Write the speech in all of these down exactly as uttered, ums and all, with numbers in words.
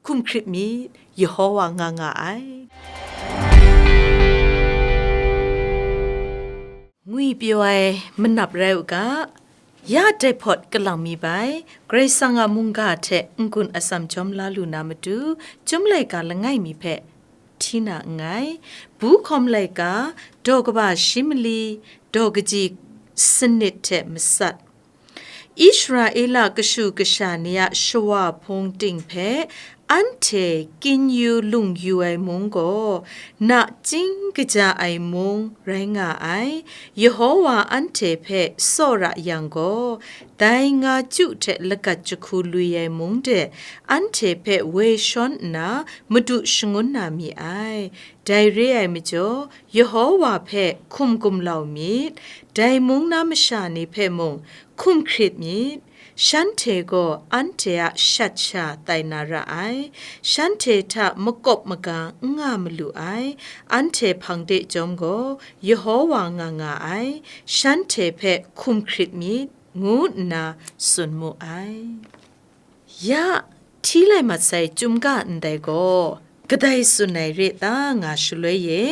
hkum hkrit myit, Yehowa nga nga ai. Ngwi pyaw ai manap rai u ga, ya dai hpawt kalang mi bai, Karai Kasang a mungga hte n-gun atsam jawm la lu na matu, Chyum laika langai mi hpe hti na nngai. Bu hkawm laika, daw kaba shi mali, daw kaji sanit hte matsat. Israela kashu kasha ni a shawa hpung ting hpe anhte kyin yu lung yu ai mung gaw, nachying kaja ai mung rai nga ai. Yehowa anhte hpe tsawra yang gaw, dai nga chyu hte lagat jahku lui ai mung de anhte hpe woi shawn nna madu shangun na mi ai. Dai re ai majaw, Yehowa hpe hkum gumlau myit, dai mung na masha ni hpe mung hkum hkrit myit. Shanhte gaw anhte a shat sha tai na ra ai, shanhte hta makawp maga n nga malu ai, anhte hpang de chyawm gaw, Yehowa nga nga ai, shanhte hpe hkum hkrit myit, ngu nna tsun mu ai. Ya, hti lai mat sai Chyum ga ndai gaw, kadai tsun ai re ta nga shaloi e,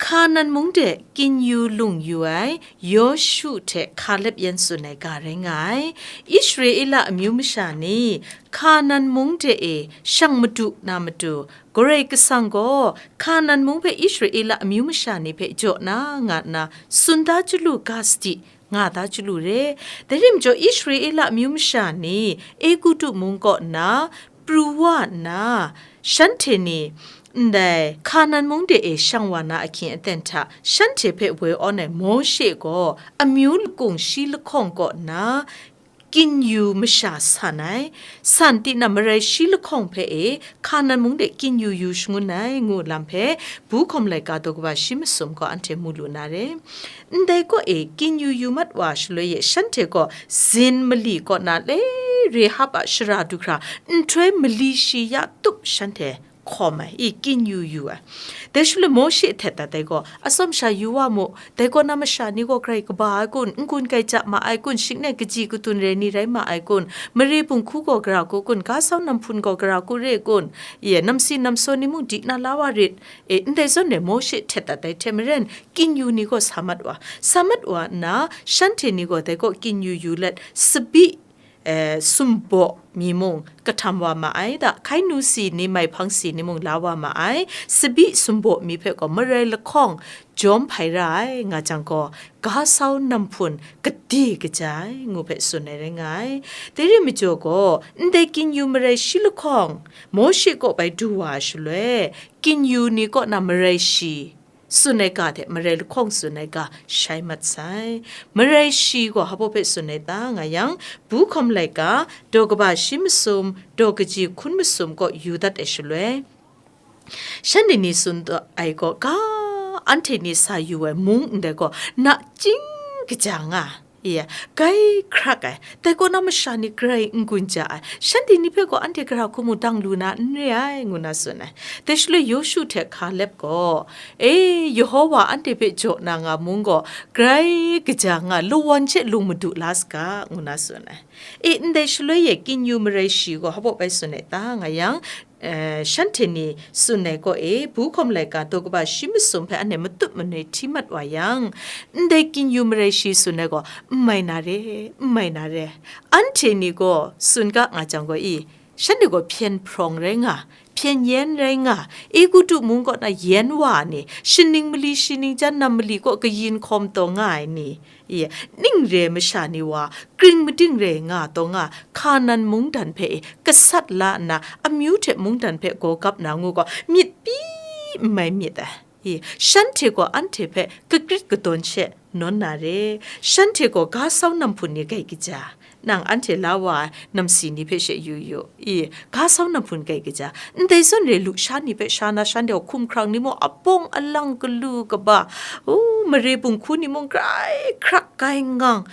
Hkanan mung de kyin yu lung yu ai Yawshu hte Hkalep yan tsun ai ga rai nga ai. Israela amyu masha ni Hkanan mung de e shang madu na matu, Karai Kasang gaw Hkanan mung hpe Israela amyu masha ni hpe jaw na nga nna tsun da chyalu ga sadi, nga da chyalu re. Dai rim jaw, Israela amyu masha ni Egutu mung kaw nna pru wa nna, shanhte ni ndai Hkanan mung de e shang wa na ahkying aten hta, shanhte hpe woi awn ai Mawshe gaw amyu lakung shi lahkawng kaw nna, kyin yu masha san ai, san tinang marai shi lahkawng hpe e Hkanan mung de kyin yu yu shangun ai, ngu lam hpe, Bu hkawm laika daw kaba shi masum gaw anhte mu lu na re. Ndai kaw e kyin yu yu mat wa shaloi e, shanhte gaw zin mali kaw na le Rehab a shara du hkra, nhtoi mali shi ya tup shanhte hkawm ai, i kyin yu yu ai. Dai shaloi Mawshe htet dat ai gaw, atsawm sha yu wa mu, dai kaw na masha ni gaw grai kaba ai kun, n-gun gaija ma ai kun, shing ne kaji kadun re ni rai ma ai kun, mare bunghku gaw gara ku kun, ga sau namhpun gaw gara ku re kun, ye namsi namsaw ni mung di na la wa rit, e, ndai zawn re Mawshe htet dat ai hte maren, kyin yu ni gaw sa mat wa, sa mat wa nna, shanhte ni gaw dai kaw kyin yu yu let, sabi, e, sumbaw mi mung kahtam wa ma ai, da, hkai nu si ni, mai hpang si ni mung la wa ma ai, sabi sumbaw mi hpe gaw marai lahkawng jawm hpai ra ai, nga jang gaw, ga sau namhpun gade kaja ai, ngu hpe tsun ai rai nga ai. Dai re majaw gaw, ndai kyin yu marai shi lahkawng, Mawshe kaw bai du wa ai shaloi, kyin yu ni kaw na marai shi, tsun ai ga hte marai lahkawng tsun ai ga shai mat sai. Marai shi gaw hpa hpe tsun ai ta nga yang, Bu hkawm laika, daw kaba shi masum, daw kaji hkun masum kaw yu dat ai shaloi, shanhte ni tsun ai gaw, ga anhte ni sa yu ai mung ndai gaw, nachying kaja nga, Iya, grai hkrak ai, dai kaw na masha ni grai n-gun ja ai, shanhte ni hpe gaw anhte gara hku mu dang lu na n re ai, ngu na tsun ai. Dai shaloi Yawshu hte Hkalep gaw, E, Yehowa anhte hpe jaw na nga mung gaw, grai kaja nga, lawan she lung madu la saga, ngu na tsun ai. E, ndai shaloi e kyin yu marai shi gaw hpa bai tsun ai ta nga yang, e, shanhte ni tsun ai kaw e, Bu hkawm laika daw kaba shi masum hpe anhte matut manoi hti mat wa yang, ndai kyin yu marai shi tsun ai gaw, n mai na re, n mai na re. Anhte ni gaw tsun ga nga jang gaw i, shanhte gaw hpyen hprawng rai nga, hpyen yen rai nga, Egutu mung kaw na yen wa ni, shaning mali shi ning jan nam mali kaw kayin hkawm taw nga ai ni, Ye, ning re masha ni wa, kring mading re nga taw nga, Hkanan mungdan hpe e, gasat la nna, amyu hte mungdan hpe gaw gap na ngu gaw, myit pyi n mai myit ai. Ye, shanhte gaw anhte hpe kakrit kadawn she nawn na re, shanhte gaw ga sau namhpun ni grai kaja, nang anhte la wa ai namsi ni hpe she yu yu. I, ga sau namhpun grai kaja, ndai zawn re lusha ni hpe sha na shanhte gaw hkumhkrang ni mung, abawng alang galu kaba, u, mare bunghku ni mung grai hkrak grai ngang,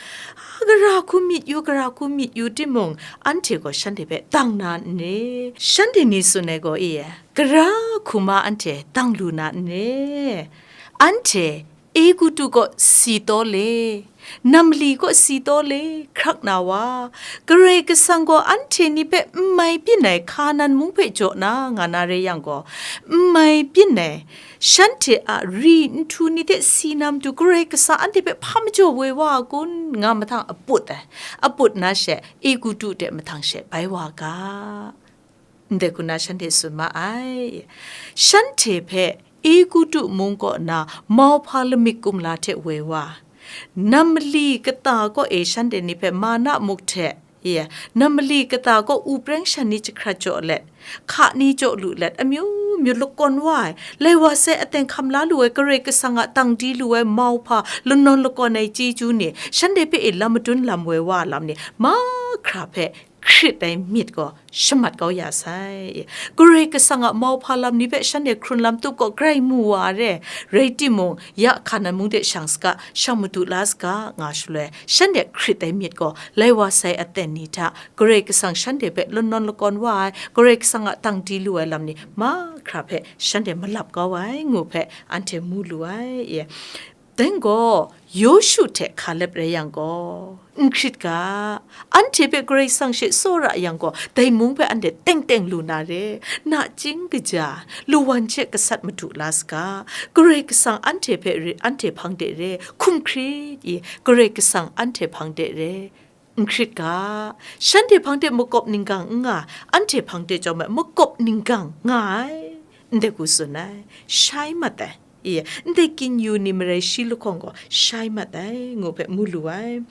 gara hku myit yu, gara hku myit yu timung, anhte gaw shanhte hpe dang na n re? Shanhte ni tsun ai gaw, i, gara hku ma anhte dang lu na n re? Anhte Egutu kaw si taw le, Namali kaw si taw le, hkrak na wa, Karai Kasang gaw anhte ni hpe n mai byin ai Hkanan mung hpe jaw na nga na rai yang gaw, n mai byin ai, shanhte a ri nhtu ni hte si na matu Karai Kasang anhte hpe hpa majaw woi wa a kun, nga mahtang aput ai, aput na she, Egutu de mahtang she bai wa ga. Ndai hku na shanhte tsun ma ai. Shanhte hpe Egutu mung kaw na mauhpa lamik kumla hte woi wa, Namali kata kaw e shanhte ni hpe mana muk hte, ye, Namali kata kaw u preng shan ni jahkrat jaw let, hka ni jaw lu let, amyu myu lakawn wa ai, lai wa sai aten hkam la lu ai, Karai Kasang a tang di lu ai mauhpa lanawn lakawn ai chyeju ni, shanhte hpe e lam madun lam woi wa lam ni, mahkra hpe hkrit ai myit gaw shamat kau ya sai. Karai Kasang a mauhpa lam ni hpe shanhte hkrun lam tup gaw grai mu wa re, rai timung, ya Hkanan mung de shang saga, shang madu la saga, nga shaloi, shanhte hkrit ai myit gaw, lai wa sai aten ni hta, Karai Kasang shanhte hpe lanawn lakawn wa ai, Karai Kasang a tang di lu ai lam ni, mahkra hpe shanhte malap kau ai, ngu hpe anhte mu lu ai. Dai gaw, Yawshu hte Hkalep rai yang gaw, n hkrit ga, anhte hpe Karai Kasang she tsawra yang gaw, dai mung hpe anhte teng teng lu na re, nachying kaja, lawan hte gasat madu la saga, Karai Kasang anhte hpe re, anhte hpang de re, hkum hkrit i, Karai Kasang anhte hpang de re, n hkrit ga, shanhte hpang de makawp ninggang n nga, anhte hpang de chyawm ai makawp ninggang nga ai, ndai hku tsun ai, shai mat ai. I, ndai ginyu ni marai shi lahkawng gaw shai mat ai, ngu hpe mu lu ai.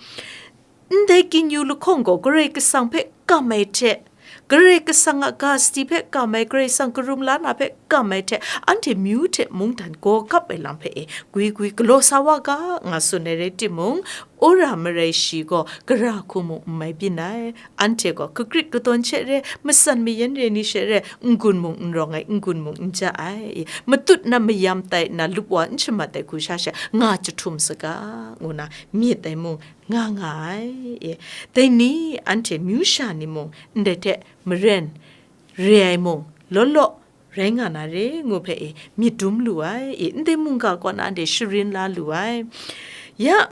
Ndai ginyu lahkawng gaw Karai Kasang hpe kam ai hte, Karai Kasang a ga sadi hpe kam ai, Karai Kasang karum la na hpe kam ai hte, anhte myu hte mungdan gaw kap ai lam hpe e, gwi gwi galaw sa wa ga, nga tsun ai rai timung, Ora marai shi gaw gara hku mung n mai byin ai. Anhte gaw kakrit kadawn she re, matsan mayan re ni she re, n-gun mung n rawng ai, n-gun mung n ja ai. Matut na mayam tai nna lup wa n shamat ai hku sha she nga jahtum saga, ngu na myit ai mung nga nga ai. Dai ni anhte myu sha ni mung ndai hte maren re ai mung law law rai nga na re, ngu hpe e myit dum lu ai. Ndai mungga kaw na anhte sharin la lu ai. Ya,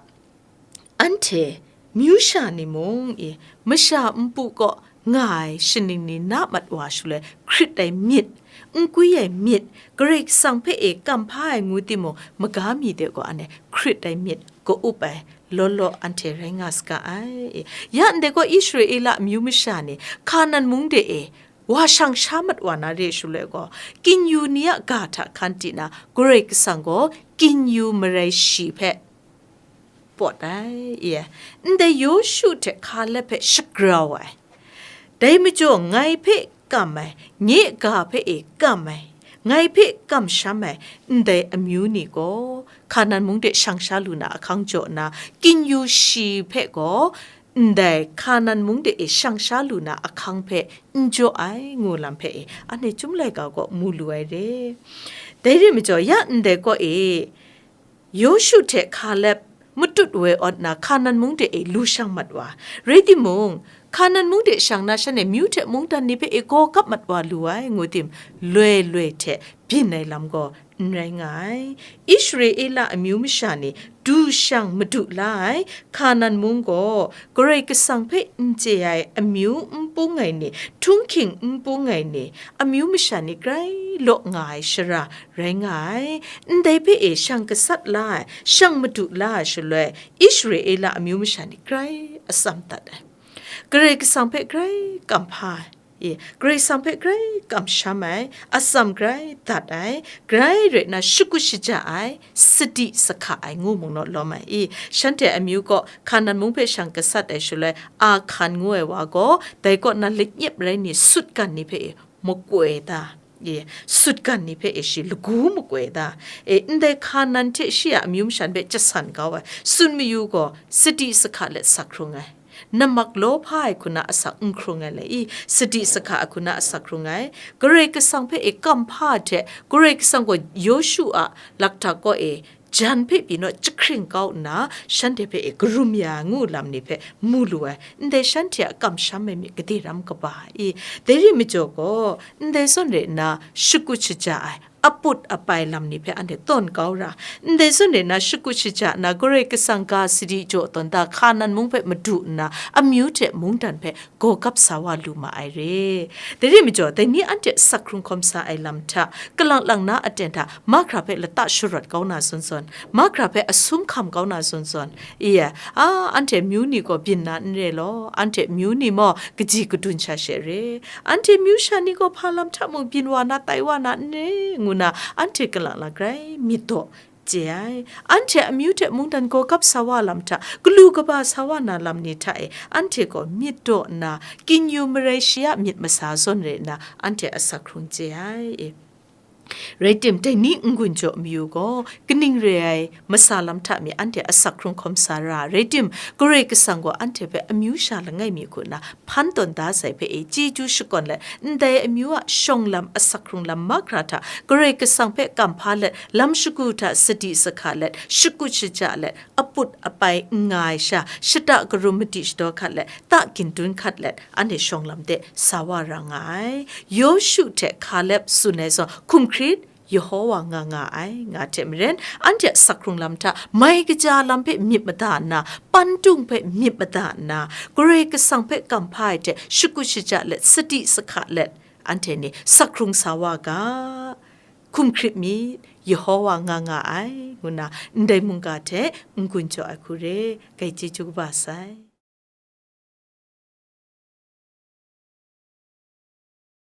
anhte myu sha ni mung e, masha npu kaw nga ai shaning ni na mat wa shaloi hkrit ai myit, n kui ai myit, Karai Kasang hpe e kamhpa ai ngu timung, maga mi de gaw anhte hkrit ai myit ka-up ai, law law anhte rai nga saga ai. Ya ndai gaw Israela amyu masha ni Hkanan mung de e wa shang sha mat wa na re shaloi gaw, ginyu ni a ga hta hkan ti na, Karai Kasang gaw ginyu marai shi hpe pawt ai, e, ndai Yawshu hte Hkalep hpe shagrau ai. Dai majaw ngai hpe kam ai, nye ga hpe e kam ai, ngai hpe kamsham ai, ndai amyu ni gaw, Hkanan mung de shang sha lu na ahkang jaw nna, ginyu shi hpe gaw, ndai Hkanan mung de e shang sha lu na ahkang hpe n jaw ai, ngu lam hpe e, anhte Chyum laika gaw mu lu ai re. Dai re majaw, ya ndai kaw e, Yawshu hte Hkalep matut woi awt na Hkanan mung de e lu shang mat wa. Rai timung, Hkanan mung de shang na shanhte myu hte mungdan ni hpe e gaw kap mat wa lu ai, ngu tim, loi loi hte byin ai lam gaw n rai nga ai. Israela amyu masha ni du shang madu la ai Hkanan mung gaw, Karai Kasang hpe n chye ai amyu n pung ai ni, htunghking n pung ai ni, amyu masha ni grai law nga ai shara rai nga ai. Ndai hpe e shang gasat la ai, shang madu la ai shaloi, Israela amyu masha ni grai atsam dat ai. Karai Kasang hpe grai kamhpa ai, e, Karai Kasang hpe grai kamsham ai, atsam grai dat ai, grai rai nna shakut shaja ai, sadi sahka ai ngu mung naw lawm ai. I, shanhte amyu kaw Hkanan mung hpe shang gasat ai shaloi, Ahkan ngu ai wa gaw, dai kaw na lanyep rai ni sutgan ni hpe e makoi da, e, sutgan ni hpe e shi lagu makoi da, e, ndai Hkanan hte shi a amyu masha ni hpe jasan kau ai, tsun mayu gaw, sadi sahka let sak hkrung ai. Namak law hpa ai hku na asak n hkrung ai le i, sadi sahka ai hku na asak hkrung ai. Karai Kasang hpe e kamhpa hte, Karai Kasang gaw Yawshu a laktak kaw e jan hpe pyi naw jahkring kau nna, shanhte hpe e karum ya ai ngu lam ni hpe mu lu ai. Ndai shanhte a kamsham ai myit gade ram kaba i, dai re majaw gaw, ndai zawn rai nna shakut shaja ai, aput apai lam ni hpe anhte tawn kau ra, ndai zawn rai nna, shakut shaja nna, Karai Kasang ga sadi jaw tawn da, Hkanan mung hpe madu nna, amyu hte mungdan hpe gaw gap sa wa lu ma ai re. Dai rai majaw, dai ni anhte asak hkrung hkawm sa ai lam hta, kalang lang na aten hta, mahkra hpe lata sharawt kau na zawn zawn, mahkra hpe asum hkam kau na zawn zawn, iya, a, anhte amyu ni gaw byin na n re law, anhte amyu ni maw kaji kadun sha she re, anhte amyu sha ni gaw hpa lam hta mung byin wa na, tai wa na n re, ngu na anhte kalang lang grai myit daw chye ai. Anhte amyu hte mungdan gaw gap sa wa lam hta, galu kaba sa wa na lam ni hta e, anhte gaw myit daw nna, kingyu marai shi a myit masa zawn rai nna, anhte asak hkrung chye ai. Rai tim, dai ni n-gun jaw mayu gaw, kaning re ai masa lam hta mi anhte asak hkrung hkawm sa ra, rai tim, Karai Kasang gaw anhte hpe amyu sha langai mi hku nna hpan tawn da sai hpe e chyeju shakawn let, ndai amyu a shawng lam, asak hkrung lam mahkra hta Karai Kasang hpe kamhpa let, lam shagu hta sadi sahka let, shakut shaja let, aput apai n nga ai sha, shata karum madi shadaw hkat let, ta gindun hkat let, anhte shawng lam de sa wa ra nga ai. Yawshu hte Hkaleb tsun ai zawn, hkum hkrit, Yehowa nga nga ai, nga hte maren, anhte a asak hkrung lam hta mai kaja lam hpe myit mada nna, pantung hpe myit mada nna, Karai Kasang hpe kamhpa ai hte shakut shaja let, sadi sahka let, anhte ni asak hkrung sa wa ga, hkum hkrit myit, Yehowa nga nga ai, ngu nna ndai mungga hte n-gun jaw ai hku re, grai chyeju kaba sai.